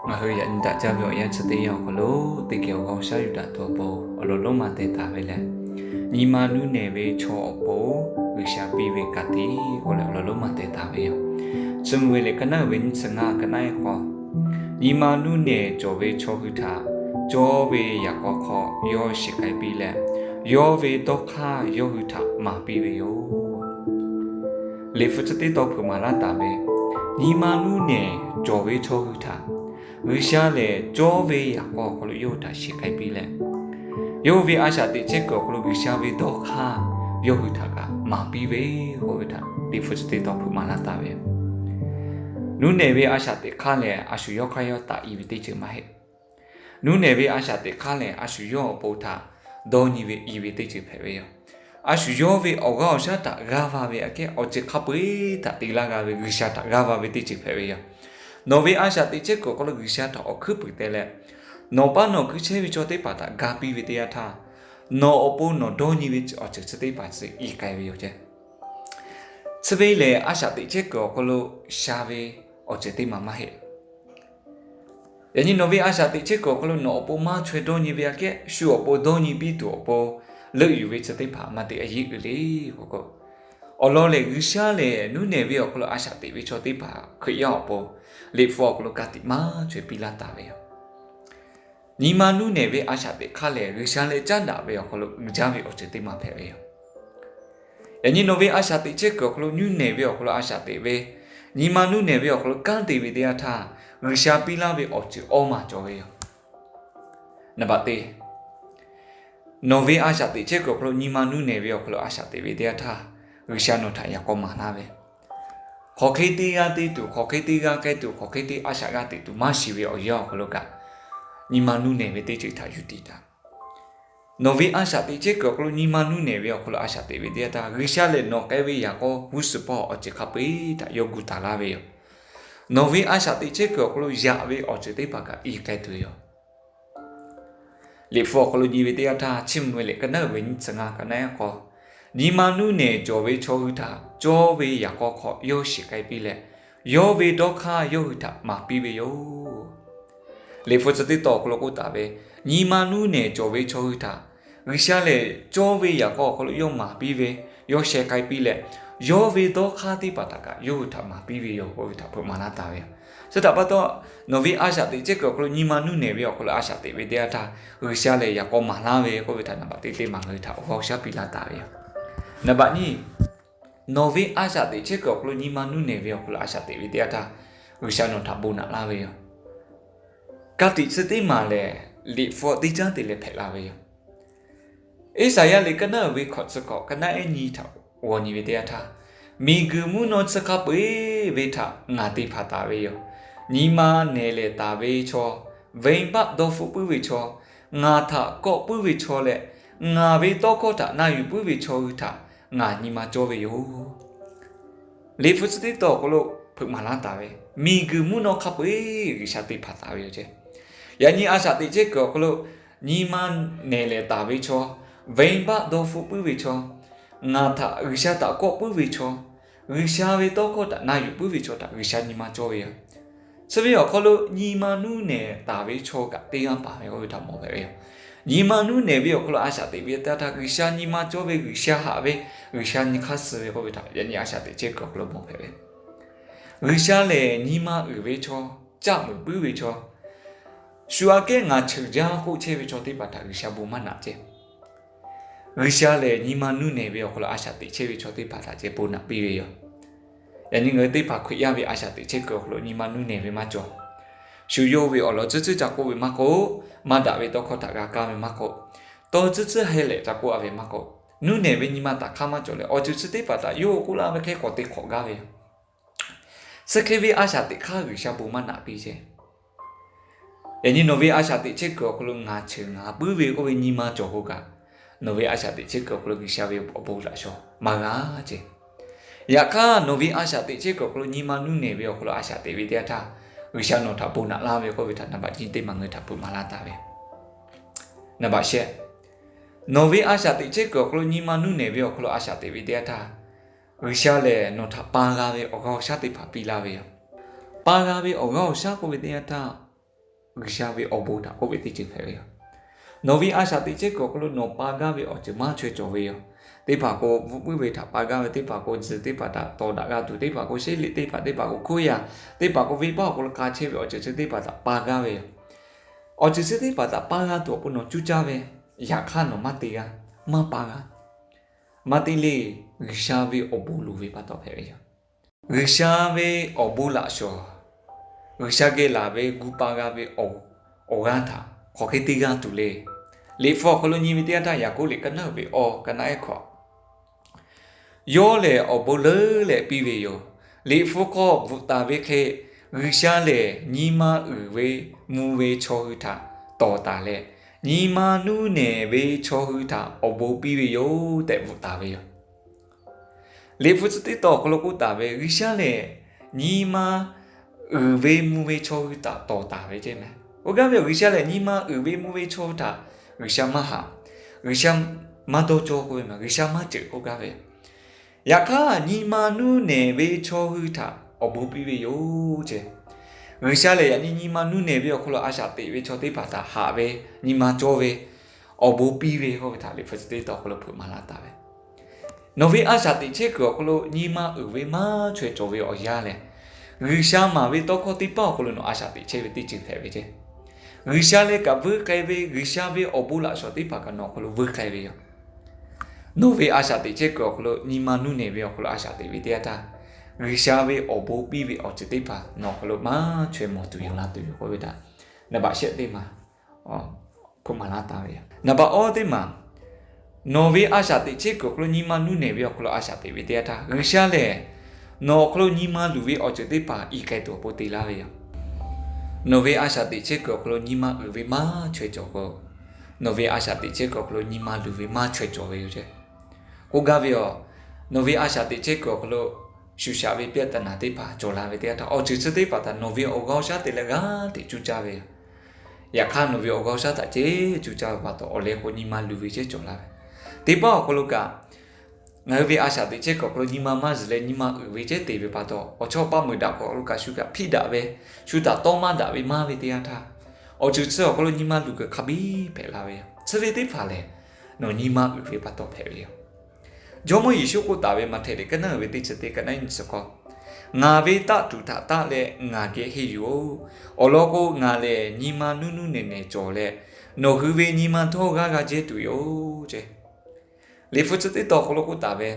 Ngaˬ hui yaꞈ nyi daꞈ jaˇ ve awˬ yanˇ chi teˇ yanˇ awˬ hk'aw lo, teˇ geh awˬ g'aˇ awˬ shaˉ yuˬ daꞈ tuˬ awˬ pon awˬ lawn lonˉ ma teh taˍ ve lehˬ, nyi ma nuˇ nehˬ ve chaw awˬ pon G'uiˬsha piˇ ve ka tiꞈ k'oˆ leh awˬ lawn lonˉ ma teh taˍ ve yoˬ. Chi mvuh ve lehˬ, ka naˉ uiˍ ve nyiˇ chi ngaˇ ka naˉ ehˉ k'awˇ, nyi ma nuˇ nehˬ cawˬ ve chaw hui htaꞈ cawˇ ve yaꞈ k'aw hk'aw yawˇ shiˍ k'ai piˇ leh, yawˇ ve dawˇ hk'aˇ yawˇ hui htaꞈ maˍ piˇ ve yoˬ. Liꞈ hpu chi teˇ tawn hpeuꞈ maˍ laˇ taˍ ve, nyi ma nuˇ nehˬ cawˬ ve chaw hui htaꞈ G'uiˬsha lehˬ cawˇ ve yaꞈ k'aw awˬ hk'aw lo yawˇ hui htaꞈ shiˍ k'ai piˇ leh, yawˇ hui ve a shaꞈ teꞈ chehˇ kuiˬ awˬ hk'aw lo G'uiˬsha ve dawˇ hk'aˇ yawˇ hui htaꞈ kaꞈ maˍ piˇ ve k'oˆ ve htaꞈ Liꞈ hpu chi teˇ tawn hpeuꞈ maˍ laˇ taˍ ve. Nuˇ nehˬ ve a shaꞈ teꞈ hk'aˇ lehˬ, a shu yawˇ hk'aˇ yawˇ taꞈ i ve teˇ ceuˬ maˇ heˆ. Nuˇ nehˬ ve a shaꞈ teꞈ hk'aˇ lehˬ, a shu yawˇ awˬ pon htaꞈ dawˇ nyi ve i ve teˇ ceuˬ hpehꞈ ve yoˬ. A shu yawˇ ve awˬ g'aˇ awˬ shaˉ htaꞈ g'aˇ va ve aꞈ kehˉ awˬ ceuˬ hk'a peu-eˬ htaꞈ te laˇ g'a ve G'uiˬsha htaꞈ g'aˇ va ve teˇ ceuˬ hpehꞈ ve yoˬ. Nawˬ ve a shaꞈ teꞈ chehˇ kuiˬ awˬ hk'aw lo G'uiˬsha htaꞈ awˬ hkuiˉ puiˍ te leh, nawˬ paˇ nawˬ hkui chehˇ ve chaw teˇ hpaˍ htaꞈ ga piˇ ve teˇ yanˇ htaˇ, nawˬ awˬ pon nawˬ dawˇ nyi ve awˬ ceuˬ chi teˇ hpaˍ chi i k'ai ve yoˬ ceˇ. Chi ve lehˬ, a shaꞈ teꞈ chehˇ kuiˬ awˬ hk'aw lo sha ve awˬ ceuˬ teˇ maˬ maˇ heˆ. Yaꞈ nyi nawˬ ve a shaꞈ teꞈ chehˇ kuiˬ awˬ hk'aw lo nawˬ awˬ pon maˇ chaweh dawˇ nyi ve aꞈ kehˉ, shu awˬ pon dawˇ nyi piˇ tuˬ awˬ pon leuˆ yuˬ ve chi teˇ hpaˍ maˇ te a yeˇ uiˍ le k'o k'o, awˬ lawn lehˬ G'uiˬsha lehˬ nuˇ nehˬ ve awˬ hk'aw lo a shaꞈ teꞈ ve chaw teˇ hpaˍ Hkriꞈ yaˇ awˬ pon Liꞈ hpu awˬ hk'aw lo ka tiꞈ maˇ chaweh piˇ laˇ taˍ ve yoˬ. Nyi ma nuˇ nehˬ ve a shaꞈ teꞈ hk'aˇ lehˬ, G'uiˬsha leh caˉ daꞈ ve awˬ hk'aw lo uiˍ jaˇ ve awˬ ceuˬ teˇ maˬ hpehꞈ ve yoˬ. Yaꞈ nyi nawˬ ve a shaꞈ teꞈ chehˇ kuiˬ awˬ hk'aw lo nuˇ nehˬ ve awˬ hk'aw lo a shaꞈ teꞈ ve, nyi ma nuˇ nehˬ ve awˬ hk'aw lo kanˉ te ve teˇ yanˇ htaˇ, G'uiˬsha piˇ laˇ ve awˬ ceuˬ awˇ maˬ cawˬ ve yoˬ. Naˍ baꞈ te, nawˬ ve a shaꞈ teꞈ chehˇ kuiˬ awˬ hk'aw lo nyi ma nuˇ nehˬ ve awˬ hk'aw lo a shaꞈ teꞈ ve teˇ yanˇ htaˇ, G'uiˬsha nawˬ htaꞈ yaꞈ k'aw maˍ laˇ ve, hk'aw hk'e teˇ g'aˇ te tuˬ, hk'aw hk'e teˇ g'aˇ k'ai tuˬ, hk'aw hk'e teˇ a shaꞈ g'a teꞈ tuˬ maˇ shiˍ ve awˬ yanˇ awˬ hk'aw lo kaꞈ, nyi ma nuˇ nehˬ ve teˇ ceuˬ htaꞈ yuˬ tiˍ taˍ. Nawˬ ve a shaꞈ teꞈ chehˇ kuiˬ awˬ hk'aw lo nyi ma nuˇ nehˬ ve awˬ hk'aw lo a shaꞈ teꞈ ve teˇ yanˇ htaˇ, G'uiˬsha lehˬ nawˬ k'ai ve yaꞈ k'aw g'uˇ suhˍ pawˇ awˬ ceuˬ hk'a peu-eˬ htaꞈ yawˇ gu taˍ laˇ ve yoˬ. Nawˬ ve a shaꞈ teꞈ chehˇ kuiˬ awˬ hk'aw lo yaꞈ ve awˬ ceuˬ teˇ hpaˍ kaꞈ i k'ai tuˬ yoˬ. Liꞈ hpu awˬ hk'aw lo nyi ve teˇ yanˇ htaˇ, chiˇ mvuh ve lehˬ, ka naˉ uiˍ ve nyiˇ chi ngaˇ ka naˉ ehˉ k'awˇ, nyi ma nuˇ nehˬ cawˬ ve chaw hui htaꞈ cawˇ ve yaꞈ k'aw hk'aw yawˇ shiˍ k'ai piˇ leh, yawˇ ve dawˇ hk'aˇ yawˇ hui htaꞈ maˍ piˇ ve yoˬ. Liꞈ hpu chi teˇ tawn awˬ hk'aw lo k'oˆ taˍ ve, nyi ma nuˇ nehˬ cawˬ ve chaw hui htaꞈ G'uiˬsha lehˬ cawˇ ve yaꞈ k'aw awˬ hk'aw lo yawˇ maˍ piˇ ve, yawˇ sheh k'ai piˇ leh, yawˇ ve dawˇ hk'aˇ teˇ hpaˍ htaꞈ kaꞈ yawˇ hui htaꞈ maˍ piˇ ve yoˬ k'oˆ ve htaꞈ hpeuꞈ maˍ laˇ taˍ ve yoˬ. Chi htaꞈ pa taw, nawˬ ve a shaꞈ teꞈ chehˇ kuiˬ awˬ hk'aw lo nyi ma nuˇ nehˬ ve awˬ hk'aw lo a shaꞈ teꞈ ve teˇ yanˇ htaˇ, G'uiˬsha lehˬ yaꞈ k'aw maˍ laˇ ve k'oˆ ve htaꞈ naˍ baꞈ teˇ teˇ maˬ ngaˬ hui htaꞈ awˬ g'aˇ awˬ shaˉ piˇ laˇ taˍ ve yoˬ. Naˍ baꞈ nyiˇ, nawˬ ve a shaꞈ teꞈ chehˇ kuiˬ awˬ hk'aw lo nyi ma nuˇ nehˬ ve awˬ hk'aw lo a shaꞈ teꞈ ve teˇ yanˇ htaˇ, G'uiˬsha nawˬ htaꞈ bon naꞈ laˇ ve yoˬ. Ka tiꞈ chi teˇ maˬ lehˬ, Liꞈ hpu teˇ caˉ te leh hpehꞈ la ve yoˬ. Iˉsaˍyaˆ liꞈ ka naˉ uiˍ ve hkawꞈ chi hkawꞈ ka naˉ ehˉ nyi htaꞈ g'aw nyi ve teˇ yanˇ htaˇ, miˬguiˬ mvuhˇ naw chi hk'a peu-eˬ ve htaꞈ ngaˬ te hpanˍ taˍ ve yoˬ. Nyi ma nehˬ lehˬ taˍ ve chaw, venˇbaˆ dawˇ hpfuhˆ puiˉ ve chaw, ngaˬ htaꞈ kawˆ puiˉ ve chaw leh, ngaˬ ve tawˇ hkawˇ htaꞈ na yuˬ puiˉ ve chaw hui htaꞈ ngaˬ nyi ma cawˇ ve yoˬ. Liꞈ hpu chi teˇ tawn awˬ hk'aw lo hpeuꞈ maˍ laˇ taˍ ve, miˬguiˬ mvuhˇ naw hk'a peu-eˬ G'uiˬsha te hpanˍ taˍ ve yoˬ ceˇ. Yaꞈ nyi a shaꞈ teꞈ chehˇ kuiˬ awˬ hk'aw lo nyi ma nehˬ lehˬ taˍ ve chaw, venˇbaˆ dawˇ hpfuhˆ puiˉ ve chaw, ngaˬ htaꞈ G'uiˬsha htaꞈ kawˆ puiˉ ve chaw, G'uiˬsha ve tawˇ hkawˇ htaꞈ na yuˬ puiˉ ve chaw htaꞈ G'uiˬsha nyi ma cawˇ ve yoˬ. Chi ve awˬ hk'aw lo nyi ma nuˇ nehˬ taˍ ve chaw kaꞈ teˇ g'aˇ paˍ ve k'oˆ ve htaꞈ mawˬ hpehꞈ ve yoˬ. Nyi ma nuˇ nehˬ ve awˬ hk'aw lo a shaꞈ teꞈ ve teˇ yanˇ htaˇ, G'uiˬsha nyi ma cawˇ ve, G'uiˬsha haꞈ ve, G'uiˬsha nyi hk'aˇ suh ve k'oˆ ve htaꞈ yaꞈ nyi a shaꞈ teꞈ chehˇ kuiˬ awˬ hk'aw lo mawˬ hpehꞈ ve. G'uiˬsha lehˬ nyi ma uiˍ ve chaw, caˆ muiˍ puiˉ ve chaw, shu aꞈ kehˉ ngaˬ cheuˬ jaˇ k'oˆ chehˇ ve chaw teˇ hpaˍ htaꞈ G'uiˬsha bon maˇ naꞈ ceˇ. G'uiˬsha lehˬ nyi ma nuˇ nehˬ ve awˬ hk'aw lo a shaꞈ teꞈ chehˇ ve chaw teˇ hpaˍ htaꞈ ceh bon naꞈ piˇ ve yoˬ. Yaꞈ nyi ngaˬ hui teˇ hpaˍ Hkriꞈ yaˇ ve a shaꞈ teꞈ chehˇ kuiˬ awˬ hk'aw lo nyi ma nuˇ nehˬ ve maˇ cawˬ. Shu yawˇ ve awˬ lawn tcuhˉ tcuhˉ ca k'oˆ ve maˇ k'oˆ, maˇ daꞈ ve tawˇ hkawˇ htaꞈ g'a kaˇ ve maˇ k'oˆ, tawˇ tcuhˉ tcuhˉ heh lehꞈ ca k'oˆ a ve maˇ k'oˆ, nuˇ nehˬ ve nyi ma taꞈ hk'aˇ maˇ cawˬ leh awˬ ceuˬ chi teˇ hpaˍ htaꞈ yawˇ k'oˆ laˇ ve hk'e k'awꞈ te hk'awꞈ gaˇ ve yoˬ. Chi hk'e ve a shaꞈ teꞈ hk'aˇ G'uiˬsha bon maˇ naꞈ piˇ ceˇ. Yaꞈ nyi nawˬ ve a shaꞈ teꞈ chehˇ kuiˬ awˬ hk'aw lo ngaˬ cheuˬ ngaˬ puiˉ ve k'oˆ ve nyi ma cawˬ k'o kaꞈ, nawˬ ve a shaꞈ teꞈ chehˇ kuiˬ awˬ hk'aw lo G'uiˬsha ve awˬ bon laꞈ shawnˍ maˇ g'a ceˇ. Yaꞈ hk'aˇ nawˬ ve a shaꞈ teꞈ chehˇ kuiˬ awˬ hk'aw lo nyi ma nuˇ nehˬ ve awˬ hk'aw lo a shaꞈ teꞈ ve teˇ yanˇ htaˇ, G'uiˬsha nawˬ htaꞈ bon naꞈ laˇ ve k'oˆ ve htaꞈ naˍ baꞈ nyiˇ teˇ maˬ ngaˬ hui htaꞈ hpeuꞈ maˍ laˇ taˍ ve. Naˍ baꞈ shehˆ, nawˬ ve a shaꞈ teꞈ chehˇ kuiˬ awˬ hk'aw lo nyi ma nuˇ nehˬ ve awˬ hk'aw lo a shaꞈ teꞈ ve teˇ yanˇ htaˇ, G'uiˬsha lehˬ nawˬ htaꞈ pa g'a ve awˬ g'aˇ awˬ shaˉ teˇ hpaˍ piˇ laˇ ve yoˬ. Pa g'a ve awˬ g'aˇ awˬ shaˉ k'oˆ ve teˇ yanˇ htaˇ, G'uiˬsha ve awˬ bon htaꞈ k'oˆ ve teˇ ceuˬ hpehꞈ ve yoˬ. Nawˬ ve a shaꞈ teꞈ chehˇ kuiˬ awˬ hk'aw lo nawˬ pa gaˇ ve awˬ ceuˬ maˇ chaweh cawˬ ve yoˬ. Teˇ hpaˍ k'o, bvuhˆ puiˉ ve htaꞈ pa gaˇ ve, teˇ hpaˍ k'o, tzuhˬ teˇ hpaˍ htaꞈ tawˍ daꞈ g'a tuˬ, teˇ hpaˍ k'o, sheˉ liꞈ teˇ hpaˍ, teˇ hpaˍ k'o, hkoˇ yaˇ, teˇ hpaˍ k'o, venˇbaˆ awˬ hk'aw lo k'a chehˇ ve awˬ ceuˬ chi teˇ hpaˍ htaꞈ pa gaˇ ve yoˬ. Awˬ ceuˬ chi teˇ hpaˍ htaꞈ pa g'a tuˬ awˬ pon nawˬ cuˇ caˇ ve, yaꞈ hk'aˇ nawˬ maˇ te g'a, maˇ pa g'a. Maˇ te le, G'uiˬsha ve awˬ bon loˍ ve pa taw hpehꞈ ve yoˬ. G'uiˬsha ve awˬ bon laꞈ shawˍ, G'uiˬsha geh laˬ ve gu pa g'a ve awˬ g'aˇ htaꞈ hk'aˬ hk'e te g'a tuˬ le. Liꞈ hpu awˬ hk'aw lo nyi ve teˇ yanˇ htaˇ, Yaˍkoˆ liꞈ ka naˉ uiˍ ve awˬ ka naˉ ehˉ hkawꞈ, yawˇ lehˬ awˬ bon leuˉ leh piˇ ve yoˬ. Liꞈ hpu hk'aw bvuhꞈ taˍ ve hk'e, G'uiˬsha lehˬ nyi ma uiˍ ve mvuh ve chaw hui htaꞈ tawˍ taˍ leh, nyi ma nuˇ nehˬ ve chaw hui htaꞈ awˬ bon piˇ ve yoˬ tehꞈ bvuhꞈ taˍ ve yoˬ. Liꞈ hpu chi teˇ tawn awˬ hk'aw lo k'oˆ taˍ ve, G'uiˬsha lehˬ nyi ma uiˍ ve mvuh ve chaw hui htaꞈ tawˍ taˍ ve ceh meh. K'oˆ gaˇ ve, G'uiˬsha lehˬ nyi ma uiˍ ve mvuh ve chaw hui htaꞈ G'uiˬsha maˇ haꞈ, G'uiˬsha maˇ dawˇ cawˇ k'oˆ ve ma, G'uiˬsha maˇ ceuˬ k'oˆ gaˇ ve. Yaꞈ hk'aˇ, nyi ma nuˇ nehˬ ve chaw hui htaꞈ awˬ bon piˇ ve yoˬ ceh. G'uiˬsha lehˬ yaꞈ nyi nyi ma nuˇ nehˬ ve awˬ hk'aw lo a shaꞈ teꞈ ve chaw teˇ hpaˍ htaꞈ haꞈ ve, nyi ma cawˇ ve, awˬ bon piˇ ve k'oˆ ve htaꞈ Liꞈ hpu chi teˇ tawn awˬ hk'aw lo hpeuꞈ maˍ laˇ taˍ ve. Nawˬ ve a shaꞈ teꞈ chehˇ kuiˬ awˬ hk'aw lo nyi ma uiˍ ve maˇ chaweh cawˬ ve awˬ yanˇ lehˬ, G'uiˬsha maˍ ve tawˇ hkawˇ teˇ paˉ awˬ hk'aw lo nawˬ a shaꞈ teꞈ chehˇ ve teˇ ceuˬ hpehꞈ ve ceh. G'uiˬsha leh kaꞈ vuiˇ k'ai ve, G'uiˬsha ve awˬ bon laꞈ shawˍ teˇ hpaˍ kaꞈ nawˬ awˬ hk'aw lo vuiˇ k'ai ve yoˬ. Nawˬ ve a shaꞈ teꞈ chehˇ kuiˬ awˬ hk'aw lo nyi ma nuˇ nehˬ ve awˬ hk'aw lo a shaꞈ teꞈ ve teˇ yanˇ htaˇ, G'uiˬsha ve awˬ bon piˇ ve awˬ ceuˬ teˇ hpaˍ nawˬ awˬ hk'aw lo maˇ chaweh mawˬ tuˬ yoˬ laˇ tuˬ yoˬ k'oˆ ve htaꞈ, naˍ baꞈ shehˆ teˇ maˬ hpeuꞈ maˍ laˇ taˍ ve yoˬ. Naˍ baꞈ awˇ teˇ maˬ, nawˬ ve a shaꞈ teꞈ chehˇ kuiˬ awˬ hk'aw lo nyi ma nuˇ nehˬ ve awˬ hk'aw lo a shaꞈ teꞈ ve teˇ yanˇ htaˇ, G'uiˬsha lehˬ nawˬ awˬ hk'aw lo nyi ma luˬ ve awˬ ceuˬ teˇ hpaˍ i k'ai tuˬ awˬ pon te laˇ ve yoˬ. Nawˬ ve a shaꞈ teꞈ chehˇ kuiˬ awˬ hk'aw lo nyi ma uiˍ ve maˇ chaweh cawˬ k'o, nawˬ ve a shaꞈ teꞈ chehˇ kuiˬ awˬ hk'aw lo nyi ma luˬ ve maˇ chaweh cawˬ ve yoˬ ceh. K'oˆ gaˇ ve yoˬ. Nawˬ ve a shaꞈ teꞈ chehˇ kuiˬ awˬ hk'aw lo shuˍ shaꞈ ve ပြဿနာ teˇ hpaˍ cawˬ la ve teˇ yanˇ htaˇ, awˬ ceuˬ chi teˇ hpaˍ htaꞈ nawˬ ve awˬ g'aˇ awˬ shaˉ te leh g'aˇ hteꞈ cuˇ caˇ ve yoˬ. Yaꞈ hk'aˇ nawˬ ve awˬ g'aˇ awˬ shaˉ htaꞈ ceh cuˇ caˇ ve pa taw, awˬ leh k'o nyi ma luˬ ve ceh cawˬ la ve. Teˇ pawˆ awˬ hk'aw lo kaꞈ, ngaˬ hui ve a shaꞈ teꞈ chehˇ kuiˬ awˬ hk'aw lo nyi ma maˇ zuhˬ leh nyi ma uiˍ ve ceh te ve pa taw, awˬ chawˇ paˆ meuˍ daꞈ k'o awˬ hk'aw lo kaꞈ shu kaꞈ hpiˇ daꞈ ve, shu htaꞈ tawˇ maˇ daꞈ ve maˇ ve teˇ yanˇ htaˇ, awˬ ceuˬ chi awˬ hk'aw lo nyi ma luˬ kuiˬ hk'a biˇ hpehꞈ la ve yoˬ. Chi ve teˇ hpaˍ lehˬ, nawˬ nyi ma uiˍ ve pa taw hpehꞈ ve yoˬ. Jawˇmawˇ Yeˍsuˆ k'oˆ taˍ ve Maꞈhtehˍ liꞈ ka naˉ uiˍ ve teˇ chi teˇ ka naˉ nyi chi k'awˇ, Ngaˬ ve taˆ tuˬ htaꞈ taˆ leh ngaˬ geh henˇ yuˬ-oˬ. Awˬ lawn k'o, ngaˬ lehˬ nyi ma nuˇ nuˇ nehˬ nehˬ cawˬ leh, nawˬ hui ve nyi ma htawˇ g'aˇ g'a jehˇ tuˬ yoˬ ceh. Liꞈ hpu chi teˇ tawn awˬ hk'aw lo k'oˆ taˍ ve,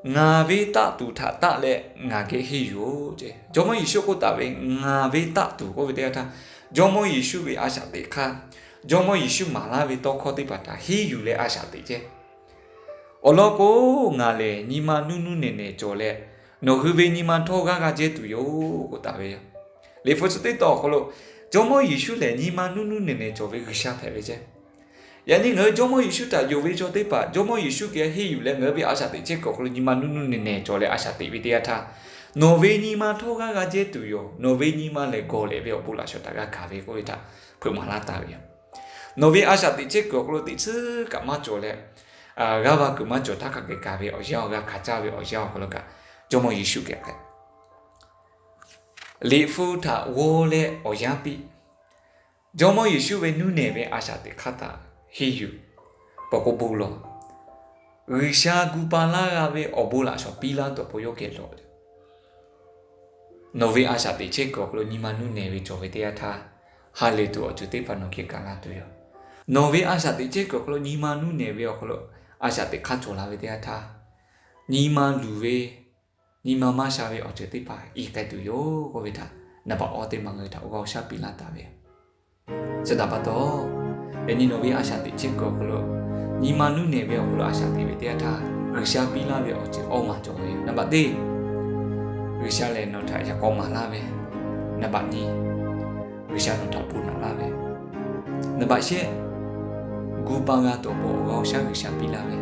Ngaˬ ve taˆ tuˬ htaꞈ taˆ leh ngaˬ geh henˇ yuˬ-oˬ ceh. Jawˇmawˇ Yeˍsuˆ k'oˆ taˍ ve, Ngaˬ ve taˆ tuˬ k'oˆ ve teˇ yanˇ htaˇ, Jawˇmawˇ Yeˍsuˆ ve a shaꞈ teꞈ hk'aˇ, Jawˇmawˇ Yeˍsuˆ maˍ laˇ ve tawˇ hkawˇ teˇ hpaˍ htaꞈ henˇ yuˬ leh a shaꞈ teꞈ ceh. Awˬ lawn k'o, ngaˬ lehˬ nyi ma nuˇ nuˇ nehˬ nehˬ cawˬ leh, nawˬ hui ve nyi ma htawˇ g'aˇ g'a jehˇ tuˬ yoˬ k'oˆ taˍ ve yoˬ. Liꞈ hpu chi teˇ tawn awˬ hk'aw lo, Jawˇmawˇ Yeˍsuˆ lehˬ nyi ma nuˇ nuˇ nehˬ nehˬ cawˬ ve G'uiˬsha hpehꞈ ve ceh. Yaꞈ nyi ngaˬ hui Jawˇmawˇ Yeˍsuˆ htaꞈ yonˍ ve chaw teˇ hpaˍ Jawˇmawˇ Yeˍsuˆ geh henˇ yuˬ leh ngaˬ hui ve a shaꞈ teꞈ chehˇ kuiˬ awˬ hk'aw lo nyi ma nuˇ nuˇ nehˬ nehˬ cawˬ leh a shaꞈ teꞈ ve teˇ yanˇ htaˇ, nawˬ ve nyi ma htawˇ g'aˇ g'a jehˇ tuˬ yoˬ. Nawˬ ve nyi ma lehˬ gawˬ lehꞈ ve awˬ bon laꞈ shawˍ htaꞈ g'a hkanˍ ve k'oˆ ve htaꞈ hpeuꞈ maˍ laˇ taˍ ve yoˬ. Nawˬ ve a shaꞈ teꞈ chehˇ kuiˬ awˬ hk'aw lo teꞈ tsuhˇ kaꞈ maˇ cawˬ leh, g'aˇ va kuiˬ maˇ cawˬ htaˇ hk'a gaˬ kaˬ ve awˬ yanˇ awˬ g'aˇ hkanˍ caˇ ve awˬ yanˇ awˬ hk'aw lo kaꞈ, Jawˇmawˇ Yeˍsuˆ geh k'ai Liꞈ hpu htaꞈ g'aw leh awˬ yanˇ piˇ. Jawˇmawˇ Yeˍsuˆ ve nuˇ nehˬ ve a shaꞈ teꞈ hk'aˇ htaꞈ henˇ yuˬ. Pawˬ k'o bon lawˬ. G'uiˬsha gu pa laˇ g'a ve awˬ bon laꞈ shawˍ piˇ laˇ tuˬ awˬ pon yawˇ geh lawˬ. Nawˬ ve a shaꞈ teꞈ chehˇ kuiˬ awˬ hk'aw lo nyi ma nuˇ nehˬ ve cawˬ ve teˇ yanˇ htaˇ, ha lehˬ tuˬ awˬ ceuˬ teˇ hpaˍ nawˬ geh kaꞈ g'a tuˬ yoˬ. Nawˬ ve a shaꞈ teꞈ chehˇ kuiˬ awˬ hk'aw lo nyi ma nuˇ nehˬ ve awˬ hk'aw lo a shaꞈ teꞈ hk'aˇ cawˬ la ve teˇ yanˇ htaˇ, nyi ma luˬ ve, nyi ma maˇ sha ve awˬ ceuˬ teˇ hpaˍ i k'ai tuˬ yoˬ k'oˆ ve htaꞈ, naˍ baꞈ awˇ teˇ maˬ ngaˬ hui htaꞈ g'aw shaˉ piˇ laˇ taˍ ve yoˬ. Chi htaꞈ pa taw, yaꞈ nyi nawˬ ve a shaꞈ teꞈ chehˇ kuiˬ awˬ hk'aw lo nyi ma nuˇ nehˬ ve awˬ hk'aw lo a shaꞈ teꞈ ve teˇ yanˇ htaˇ, G'uiˬsha piˇ laˇ ve awˬ ceuˬ awˇ maˬ cawˬ ve yoˬ. Naˍ baꞈ teˇ, G'uiˬsha lehˬ nawˬ htaꞈ yaꞈ k'aw maˍ laˇ ve. Naˍ baꞈ nyi, G'uiˬsha nawˬ htaꞈ bon naꞈ laˇ ve. Naˍ baꞈ shehˆ, gu pa g'a tuˬ awˬ pon awˬ g'aˇ awˬ shaˉ G'uiˬsha piˇ laˇ ve.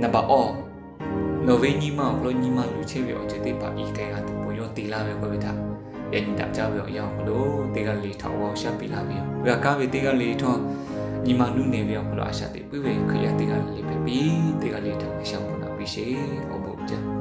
Naˍ baꞈ awˇ, nawˬ ve nyi ma awˬ hk'aw lo nyi ma luˬ chehˇ ve awˬ ceuˬ teˇ hpaˍ i k'ai g'a tuˬ awˬ pon yawˇ te laˇ ve k'oˆ ve htaꞈ, yaꞈ nyi daꞈ jaˇ ve awˬ yanˇ awˬ hk'aw lo teˇ g'aˇ le htaꞈ awˬ g'aˇ awˬ shaˉ piˇ laˇ ve yoˬ. G'a kaˇ ve teˇ g'aˇ le htawˇ, nyi ma nuˇ nehˬ ve awˬ hk'aw lo a shaꞈ teꞈ puiˉ ve Hkriꞈ yaˇ teˇ g'aˇ le hpehꞈ piˇ. Teˇ g'aˇ le htaꞈ G'uiˬsha bon naꞈ piˇ sheˍ. Awˬ bon uiˍ jaˇ.